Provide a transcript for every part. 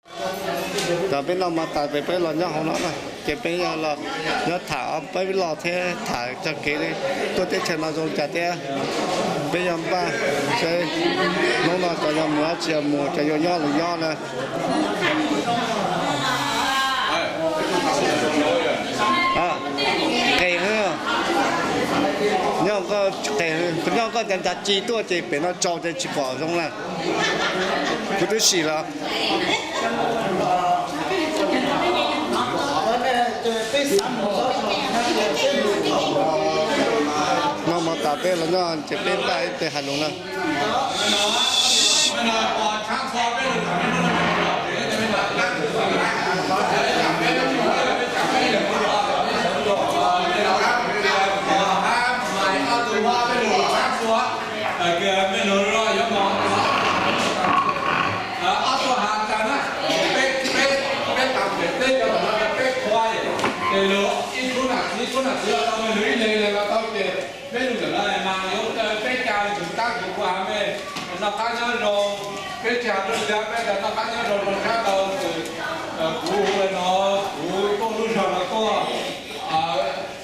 Cov peb noj mov tas peb los nyob hauv no na, ces peb yog los nyob tham peb los thiab tham txog kev tuaj teb chaws no zoo cas thiab. Peb yog npaj seb hnub no cov yuav mus dab tsi los mus, cov yuav nyob los nyob na. Qes, nyob koj ncav ncav ci tuaj ces pem no tsaus ces tsis pom zoo na. Kuv twb sim lawm. Noj mov tas peb los nyob ces peb npaj ib pliag hais lus na. Mej lug los yuav mog, ob tug has tas na, peb, peb, peb tas pem teb cov tom no peb qhua, ces lug ib tug nam txiv, ib tug nam txiv los tau, mej lug ib leeg los tau, ces peb lug ntawm no mas yuav peb ca tus tab tus qhua mej noj qab nyob zoo, peb tsis has lub ntiag, peb tas noj qab nyob zoo rau sab tau, kuv hu no, kuv tuaj lub zog no tuaj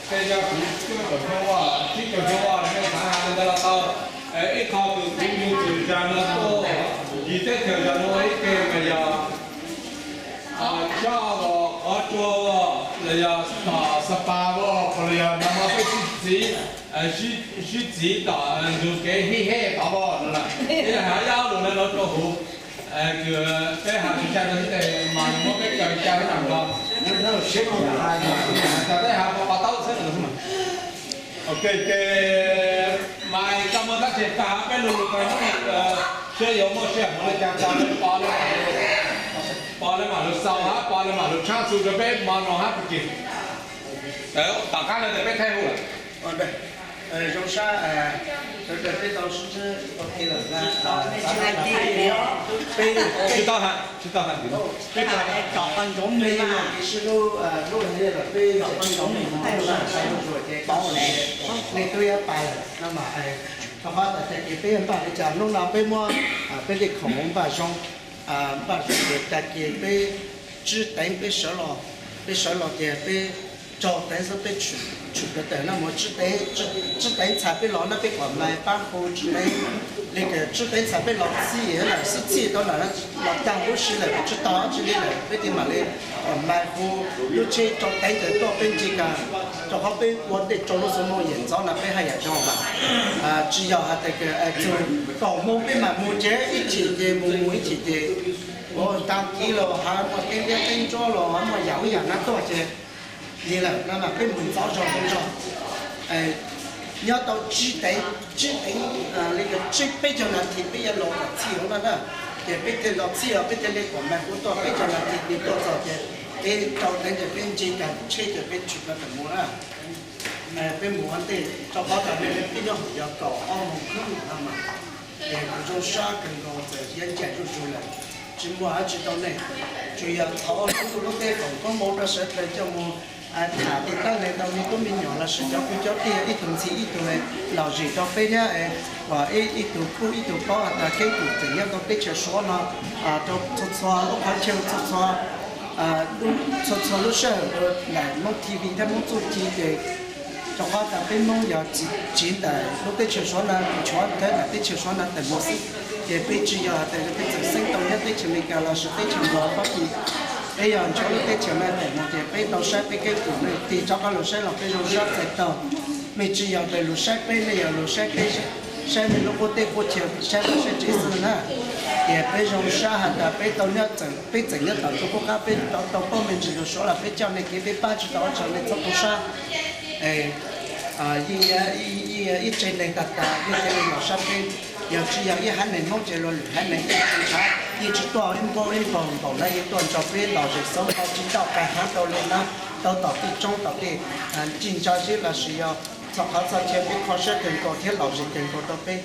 Ces yog kuv cuaj caum xyoo, tsib caum xyoo, mej xav has li ntawd los tau. Ib qho tus kuv yug tus zag no tuaj, yim teb chaws zag no ua ib ke mas yog coj los qhov tsua los yog tom Sapa los yog nag hmo peb sib txiv, sib txiv tom ntug kev hib hej tod los no. Ib yam li ob lus no rau huv, kws peb has tsis tshaj no xwb tes mas muab peb kaw tsa ib nta nrho. Cov peb has pov pov taub xwb. Ok, ces mas koj muaj dab tsi koj has peb lug lug ko hnub no, seb yuav muaj sij hawm li cas tso peb pov le mam lug xaus hab pov le mam lug tshab xu rau peb mo no hab pug kis. Tom qab no tes peb thaij hu lawm. Zoo sab, sawv daws peb tau sib ntsib ua ke lawm na. Tsis tau has, tsis tau has. Peb tau, peb tau, peb tau, peb tau, nej tub yab pais lawm no mas, rau qhov tas tag kis peb npaj li cas hnub no peb muab peb tej khoom mus npaj zoo, npaj zoo ces tag kis peb tsib teev peb sawv los, peb sawv los ces peb tsaus teev xwb peb tshwm plaws tawm no mus tsib teev, tsib teev ntxhais peb los na peb kom mais pab hu tsib teev, li cas tsib teev ntxhais peb los txhij lawm xwb txhij tau lawm los tag lub si lawm tsis tau dab tsi li lawm peb thiaj mam li kom mais hu lub tsheb rau teev ntawd tuaj peb ntsia kas, rau qhov peb ua ntej rau lub xub moos yam ntxov no peb haj yam zoo mas. Tsis yog hais tias txug kaum moos peb mam mus ces ib chim ces mus mus ib chim ces ua tag kis los hab muaj teb liab teb ntsuab los hab muaj yam ub yam no tuaj ces li lawm no mas peb mus ntxov zog ntxov zog. Nyob tau tsib teev, tsib teev, li cas tsib peb caug nas this peb yuav los kom txhij hauv no na. Ces peb thiaj los txhij os peb thiaj li kom mais hu tuaj peb caug nas this nws tuaj txog ces peb rau teev ces peb ntsia kas tsheb ces peb tshwm plaws tawm mus na. Peb mus ua ntej rau qhov tas nej peb nyob hauv yog kaum ob moos khwb no mas, es kuv zoo sab kawg nkaus txawm yuav ncaim zuj zus lawm, tsis muaj dab tsi tau nej. Tsuas yog thov ua lub teb foom koob hmoov rau sawv daws coj mus tham tim tab neeg rau me tub me nyuam los sis cov kwv cov tij ib tug ntxhi ib tug los zim rau peb thiab, uas ib tug kuj ib tug paub has tas keeb kwm tseem nyob rau teb chaws Suav no, rau txhua txhua lub qhov chaw txhua txhua, txhua txhua lub sij hawm ntawm Hmoob T V thiab Hmoob txuj ci ces rau qhov tas peb Hmoob yog tsiv ntawm lub teb chaws Suav no, nchuav thawb ntawm teb chaws Suav no tawm mus xwb. Ces peb tsis yog hais tias peb txawm xeeb tau nyob teb chaws Amelikas los sis teb chaws Nplog Fab Kis, peb yog nchuav lub teb chaws no tawm mus ces peb tau saib peb keeb kwm no, tig rov qab los saib los peb zoo sab txais tau. Mej tsis yog tias lug saib peb, nej yog lug saib peb, saib mej lub qub teb qub chaw, saib peb saib tsev xwb na. Ces peb zoo sab has tas peb tau nyob txawm, peb txawm nyob tom txug qub qab peb tau paub me ntsis lug Suav los peb coj nej kev peb pab tsis tau dab tsi nej txhob tu sab. Yeej ib tse neeg tag tas yeej thiaj li los saib peb. Yog tsis yog ib haiv neeg Hmoob ces luag lwm haiv neeg yeej tsis ntshaw, yeej tsis tuaj ib npaug ib npaug npaum na, yeej tuaj nrog peb lom zem xoob tau tsis tau qai hav tau li na, tau tom tej roob tom tej ncig ntsa zeb los sis yog txog qhov txog chaw peb kho siab kawg nkaus thiab lom zem kawg nkaus rau peb.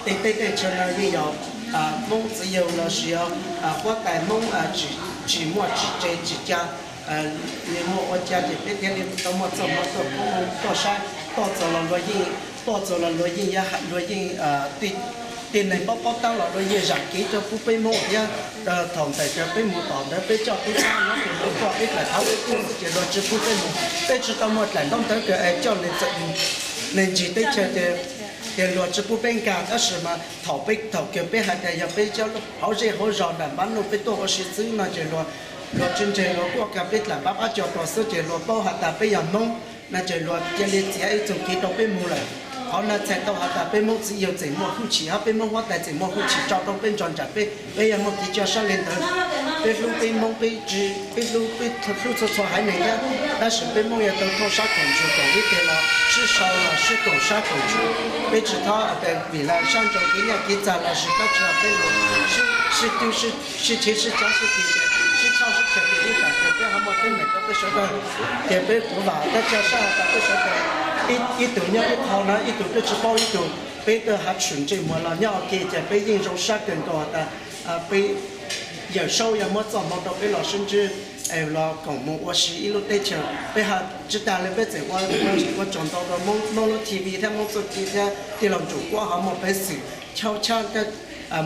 Tej teb tej chaw no yeej yog Hmoob txiv yawg los sis yog huab tais Hmoob tsis muaj tsis tseg tsis ca, nws muaj ua cas ces peb thiaj li tau muaj txoj hmoo tuaj pub tuaj saib, tuaj txog los luag yeej, tuaj txog los luag yeej, luag yeej twj Ces neeg paub paub tab los luag yeej zam kev tuaj pub peb Hmoob thiab. Thaum ntawd peb mus tom ntawd peb coj peb pab nyob ces luag tuaj peb dlaim phav peb pub xwb ces luag tsis pub peb mus. Peb tsis tau muaj dlaim ntaub ntawv kws es coj neeg ntsig teb chaws ces luag tsis pub peb nkag. Tab sis mas thaum peb thaum kawg peb hais tias yog peb cov hauv zej hauv zos nram npab nuj peb tuaj ua si xwb no ces luag tsis ntseeg, luag kuj kag peb dlaim pab pab coj tuaj xwb ces luag paub has tas peb yog Hmoob no ces luag cia li txiav ib txoog kev rau peb mus lawm. Qhov no txhais tau has tas peb Hmoob txiv yawg tseem muaj hwj chim hab peb Hmoob huab tais tseem muaj hwj chim tso rau peb ntso ntsam peb, peb yog muaj kev cia sab li ntawd. Peb hlub peb Hmoob, peb hlub peb hlub txhua txhua haiv neeg thiab, tab sis peb Hmoob yog tau thauj sab khoom ntsuag koom ib teg los sib sau los sib koom sab koom ntsuag. Peb tsis txhob vim lawv sab ntsoov kev nyaj kev txag los sis dab tsi peb los sib twb sib chev sib cav sib kis, sib tshaj sib chaw ces ib tsam ces peb ho muaj teeb meem rau peb sawv daws. Ces peb kuv vam thiab cia siab has tas peb sawv daws ib tug nyob ib qho na, ib tug twb tsis paub ib tug, peb twb hav tshwm ntsej muag los nyob ua ke ces peb yeej zoo sab kawg nkaus has tas peb Yawm Saub yog muab txoj hmoo rau peb los sib ntsib es los koom mus ua si ib lub teb chaws. Peb tsis tas li peb txawm ua tsaug ntau rau Hmoob lub T V thiab Hmoob txuj ci thiab tij laug Ntsuam Kuab ho muaj peev xwm chau chab thiab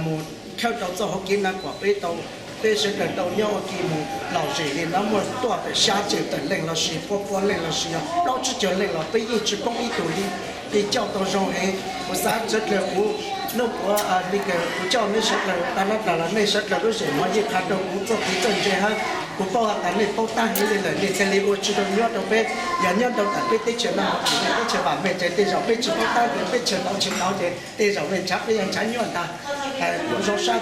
mus khawb tau txoj hauv kev na kom peb tau, peb sawv daws tau nyob ua ke mus lom zem li no, muaj tuaj tawm xya caum tawm leej los sis pua pua leej los sis yog plaub tsib caug leej los peb yeej tsis poob ib tug li. Ces coj tau zoo heev, kuv xav sawv dlawg kuv nub kuv li kawg kuv coj nej sawv dlawg tag nab dlaag los nej sawv dlawg lub zeem mov yeej qha rau kuv txoj kev txawj ntse hab. Kuv paub has tas nej paub tab heev li lawm nej thiaj li ua tsis tau nyob rau peb. Yog nyob rau ntawm peb teb chaws no ces nej teb chaws vam meej ces tej zaum peb tsis paub tab ces peb tshee tau tsis tau ces tej zaum nej ntshav peb yog ntshav nyuaj ntag. Kuv zoo sab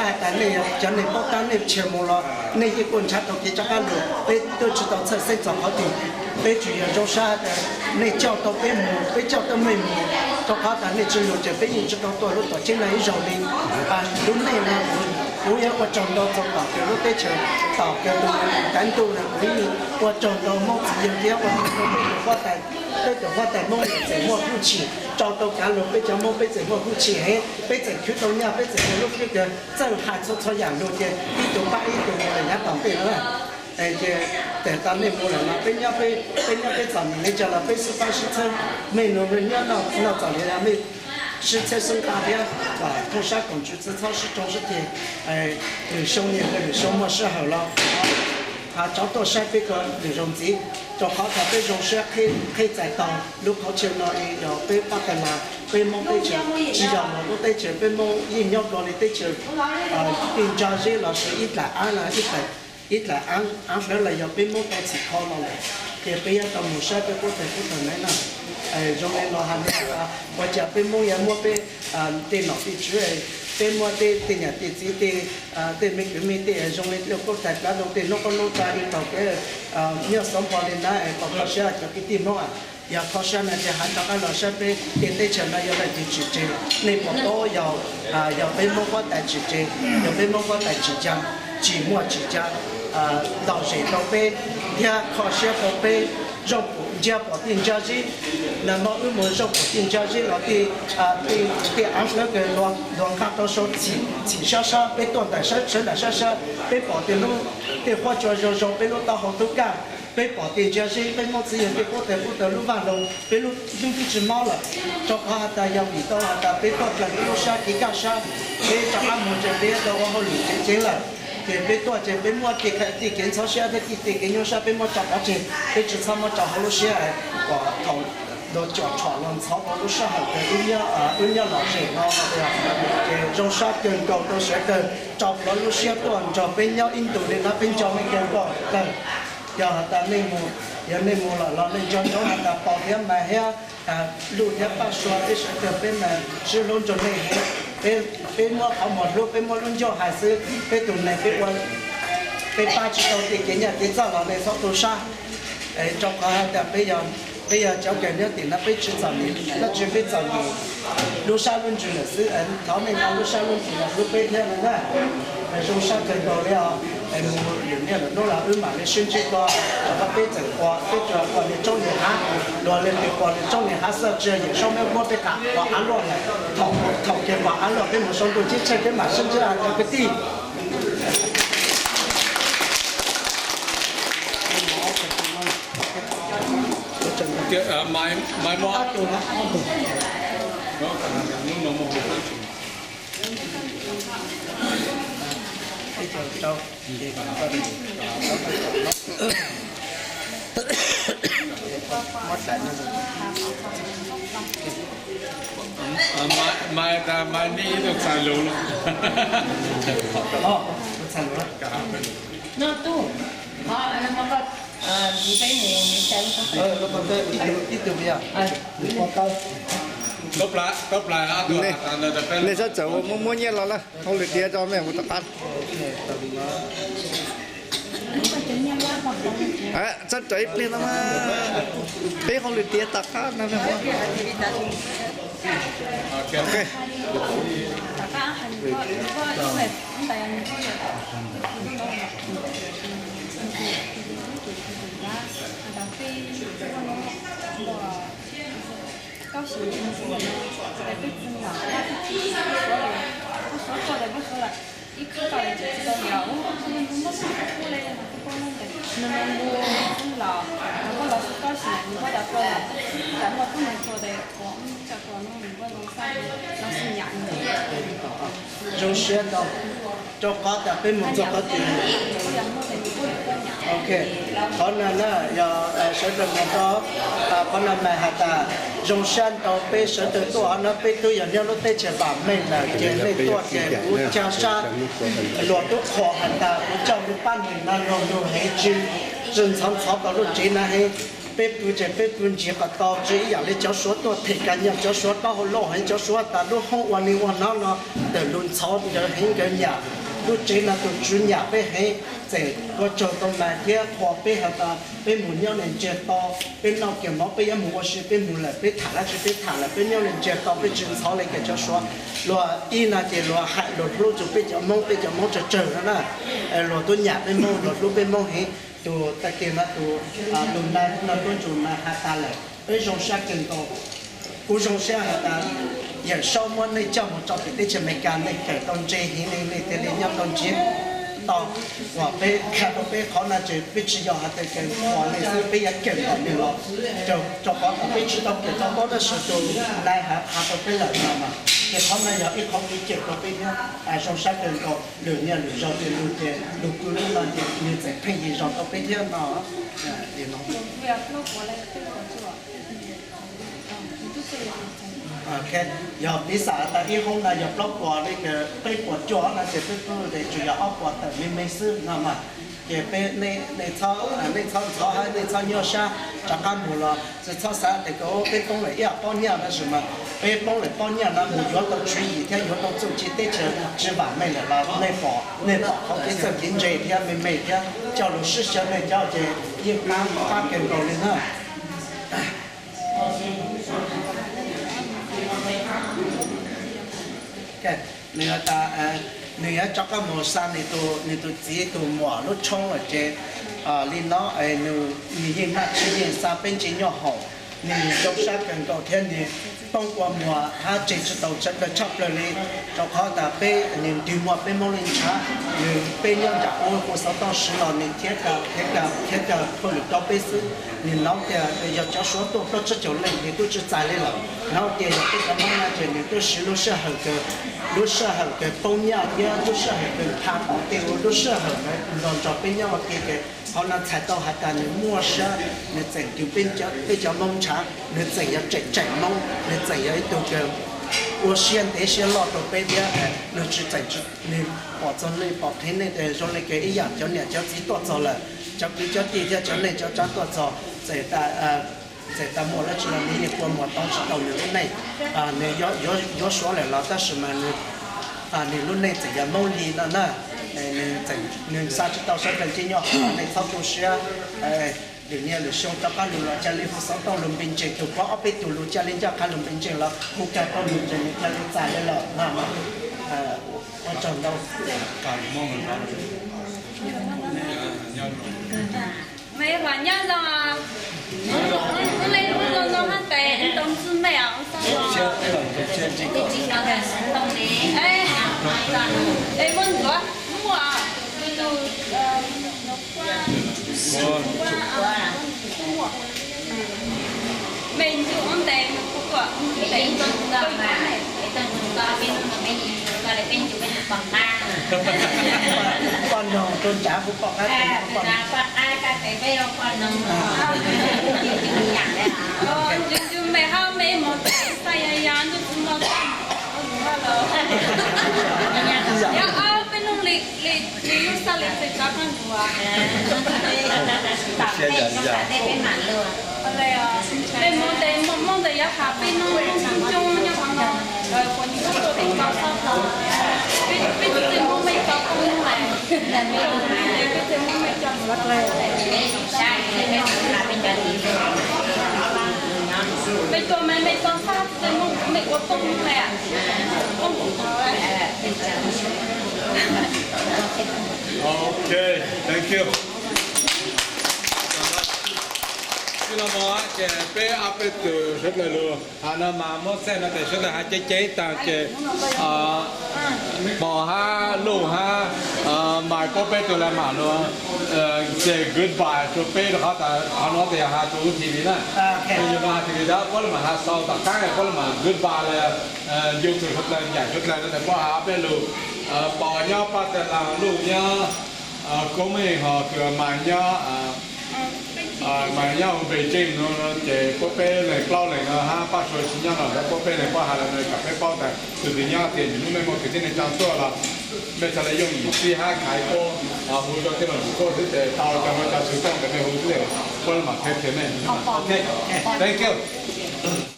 has tas nej cov neeg paub tab nej tshee mus los nej yeej kuj ntshav tau kev rov qab lug. Peb twb tsis tau txhawj xeeb txog qhov twg, peb tsuas yog zoo sab tas nej coj tau peb mus, peb coj tau nej mus, rau qhov tas nej tsis lug ces peb yeej tsis tau tuaj lub tuam tseeb no ib zaug li. Lub neej no kuv yuav ua tsaug ntau txog tom kawg lub teb chaws, tom kawg tus kav ntuj no kuv yeej ua tsaug ntau Hmoob txiv yawg thiab ua tsaug ntau peb tus huab tais, peb tus huab tais Hmoob txawm muaj hwj chim tso rau kav lug peb cov Hmoob peb txawm muaj hwj chim heev, peb txawm khwv tau nyaj peb txawm muaj lub hlwb kawg txawj hais txhua txhua yam lug ces ib tug pab ib tug mus lawm yav tom ntej no. Ces tawm tas nej mus lawm no peb nyob peb txom nyem li cas los peb sib pab sib txhawb, mej nug mej nyob noj txom nyem los mej sib txhawb xub nqa thiab kom thooj sab koom ntsws txhawb txhob sib raug sib ceg. Lwm xyoo niam lwm xyoo muaj sij hawm los ha tsob tuaj saib peb ko lwm zaus ntxiv, rau qhov tas peb zoo siab qheb txais taug lub qhov chaw no es yog peb pab tas los peb Hmoob teb chaws tsis yog luag lub teb chaws, peb Hmoob yeej nyob dua li teb chaws, tej ntsa zeb los sis ib dlaim av, ib dlaim av hlawv los yog peb Hmoob tau txhim kho los lawm, ces peb yuav tau mus saib peb qub tag qub tag na. Zoo li los has ua cas peb Hmoob yuav muab peb tej nom tej tswv, peb muab tej tej niam tej txiv tej, tej me kwv me tej zoo li lub qub tag plav zoo tej noob qoob noob tsa ib tau kev nyuaj xov npo li na, es kho siab cov kwv tij Hmoob. Yog kho siab no ces hais rov qab los saib peb tej teb chaws no yog leej twg tsim tseg, nej puas paub? Yog peb Hmoob huab tais tsim tseg, yog peb Hmoob huab tais tsim tsa, tsim muaj tsim tsa, lom zem rau peb thiab kho siab rau peb, zoo pum ntsia pom tej ntsa zeb, nag hmo wb mus zoo pom tej ntsa zeb los tej, tej av hlawv kawg luag nqa rau sau txhim sab sab, peb tuaj ntawm sawv ntawm sab sab peb pom tej lub, tej huab cua zoo zoo, peb lub taub hau tub kaj, peb pom tej ntsa zeb, peb Hmoob txiv yawg tej qub tag qub tag lub vaj loog peb lub hlwb twb tsis mob lawm, rau qhov has tas yog vim tau has tas peb tuaj dlaws peb lub sab kev kaj sab, peb rov qab mus ces peb yuav tau ua hauj lwm tseem ceeb lawm. Ces peb tuaj ces peb muab tej kev ntxhov siab thiab tej kev nyuaj siab peb muab tso pov tseg, peb tsis txhob muab tso hauv lub siab, kom thaum luag cuam tshom los ntxhov tau lub sij hawm ces wb nyob lom zem no. Ces zoo sab kawg nkaus rau sawv daws tso plhuav lub siab tuaj nrog peb nyob ib ntus li no peb nco nej kawg nkaus tawg. Yog has tas nej mus, yog nej mus lawm los nej nco ntsoov has tas Pov thiab Mas thiab Luj thiab Paj Sua peb sawv daws peb mas sib hlub nrog nej heev. Peb muab qhov muag hlub, peb muab lub ncauj hais xwb, peb tus neeg peb ua, peb pab tsis tau tej kev nyaj kev txawj los nej txhob tu sab. Rau qhov has tas peb yog cov kawg nyob tim no peb tsis txom nyem dab tsi, peb txom nyem lub sab lub ntsws lawm xwb. Thov nej nqa lub sab lub ntsws los hlub peb thiab no na. Zoo sab kawg nkaus li os. Mus lwm niaj lwm hnub los wb mam li sib ntsib dua, rau qhov peb txawm ua peb tsuas ua niag tsob niag hav, luag leej twg ua niag tsob niag hav xwb, tsis yog Yawm Saub muab peb kam pom av luaj lawm. Thaum kiag pom av luaj peb mus sau ntuj ceeb tsheej peb mam sib ntsib cov kwv tij. Mas tas mas nej ib tug txais lus no. Nej txhob txawm ua muab muab nyiaj los lawm, hauj lwm tiav rau mej ua tom qab. Txhob rawm ib pliag no mas, peb hauj lwm tiav tom qab no. Ib khub tau li tsis tau li os, nws nws nws nws los, nws koj los xwb koj sim nws koj tas koj los, tas muaj tub nws khuas tes kuv tsam koj nws koj zoo xab los xwb nyam nws. Zoo siab ntau, rau qhov tas peb mus txog qhov twg. Ok, qhov no na yog sawv daws mus rau, qhov no mas has tas zoo siab ntau peb sawv daws tuaj no peb twb yog nyob lub teb chaws vam meej lawm ces nej tuaj ces kuv cog sab luag tub qhuas has tas kuv coj lub pab neeg no luag lug heev tsis, tsis ntxhov ntxhov tau lub tsev na heev. Peb pw ces peb pw ntsiv qhov tau tsis ib yam li cov Suav tuaj them kas nyog cov Suav taub hau loj heev, cov Suav tas lub hoob ua li ua no no ntawm lus ntxhov nkawd heev nkawd nyam. Lub tsev no tus tswv nyam peb heev, txawm koj tsaug tau mas thiab qhuas peb has tas peb mus nyob li ntsiag to, peb noj kiag mov peb yuav mus ua si peb mus lawm peb tham dab tsi peb tham lawm peb nyob li ntsiag to peb tsis ntxhov li kiag cov Suav. Luag ib no ces luag hais luag hlub txug peb cov Hmoob, peb cov Hmoob tsawg tsawg no na, luag tub nyam peb Hmoob luag hlub peb Hmoob heev. Tus tag kis no tus lus na no tuab ntsus mas has tas lawm peb zoo siab kawg nkaus. Kuv zoo siab has tas Yawm Saub muab nej coj mus rau pem teb chaws Amelikas nej kawm tau ntse heev li nej thiaj li nyob tau ntsiag to. Uas peb qha rau peb qhov no ces peb tsis yog has tas kawm qhov nej xwb peb yuav kawm ntawm nws los, rau qhov tas peb tsis tau kawm tau paub tab sis tus nai has qha rau peb lawm no mas ces qhov no yog ib qhov kev cawm rau peb thiab. Zoo siab kawg nkaus lwm niaj lwm zaus ces lug ces lug pw lub no ces nws txawm pheej yig zog rau peb thiab no. Yog piv xam tas ib hoob no yog plaub puas li, peb puas cuaj no ces peb pw ces tsuas yog ob puas tawm me me xwb no mas. Ces peb, nej txhob, nej txhob ntxhov hab nej txhob nyuaj sab rov qab mus los tsis txhob xav tias peb poob lawm ib yam pob nyaj tab sis mas peb poob lawm pob nyaj no mus yuav tau tswv yim thiab yuav tau txuj ci teb chaws tsis vam meej lawm los nej pom, nej pom qhov kev txawj kev ntse thiab me me thiab coj lug sib xyaw nej cov ces yeej qab, qab kawg nkaus li na. Nws has tas nws yuav rov qab mus xa nws tus txiv tus muam lub tshoob lawm ces li no nws yeej maj tshij yeej xa peb ntsis nyob haum. Nws zoo sab kawg nkaus thiab nws poob kua muag hab tseg tsis tau sawv daws tshaj plaws li, rau qhov tas peb nws ntig muag peb Hmoob li ntshav. Nws peb nyob nram ub hu xov tooj siv los nws thiab, thiab, thiab cov hauj lwm rau peb xwb. Nws hnov tias yog cov Suav tuaj plaub tsib caug leej nws twb tsis txais li lawm. Hnov tias yog peb cov Hmoob no ces nws twb siv lub sij hawm kawg, lub sij hawm kawg poob nyaj thiab lub sij hawm kawg pha tom tej ua lub sij hawm ntawd los nrog peb nyob ua ke ces qhov no txhais tau has tas nws muaj siab, nws tseem tus peb cov Hmoob ntshav, nws tseem yog tseem tseem Hmoob, nws tseem yog ib tug kawg ua siab ntev siab loj rau peb thiab. Nws tsis tseem, nws pom txog nej pom qhia nej zoo li kawg ib yam cov niam cov txiv tuaj txog lawm, cov kwv cov tij thiab cov neej cov tsav tuaj txog, txawm tas muaj dab tsi los nws yeej kua muag tau tsis tau nws lub neej. Nws yuav Suav lawm los tab sis mas nws lub neej tseem yog Hmoob li no na. Nws xa tsis tau sawv daws ntsis nyob hauv, nej txhob tu siab. Lwm niaj lwm xyoo rov qab lug los ca li hu xov tooj lug npe ntseeg, tus pab ob peb tug lug ca li ncaj qha lug npe ntseeg los hu kag rau nws ces nws ca li txais li lawm no. Ua tsaug ntau. Mej ua nyob zoo, wb le wb zoo zoo hab tes tau ntxwg mej os. Es muaj ntxuav muaj, mej ntxwg ua ntes nws kuj Peb ib tug nkauj mas, peb ib tug nkauj peb hnub no peb ib tug nkauj li peb ncu peb tus poj qab. Poj noog rau nrad kuv poj qab, poj qab peb poj noog. Ncu ncu me hab me moog tes xaj ya ya ntuj tsi mog. Yog peb hnub li li li lub xaj li tes tsav koj ncuav. Peb moog tes moog tes yuav has peb hnub coob coob nyob qhov no, puas nyiam tuaj peb tau xab tau. Peb tsis muaj mej tau peb hnub lawm. Peb tsis muaj mej tau. Mej tuaj mej tau xab tsis muaj mej ua tuaj hnub lawm. Ok, thank you. Txij no mus ces peb ob peb tug suav dlawg lug has no mas muab xaj no tes suav dlawg has ceev ceev taag ces Pov hab Luj hab Maiv puab peb tug le mam lug say goodbye rua peb rua qhov tas qhov nuav tes yog has rua lub T V na. Yog has T V dawb puab le mam has xaus tom qaab puab le mam goodbye le YouTube suav dlawg ncaim suav dlawg no tes puab has peb lug Pov nyob Paj Teg Laag, Luj nyob Koob Meej hos kws Maiv nyob Maiv nyob Beijing no ces puab peb leeg plaub leeg no hab Paj Suav tsi nyob no puab peb leeg puab has le nuav kom peb paub tas tug twg nyob tias nub mej muaj kwv tij neej tsaa tuaj los mej txhaj le yooj yim txib hab khaiv puab, hu rua tej me nyuam tub xwb tes tau cov nuav cov xwm txheej tes mej hu xwb puab le mam qhia qhia mej. Ok, thank you.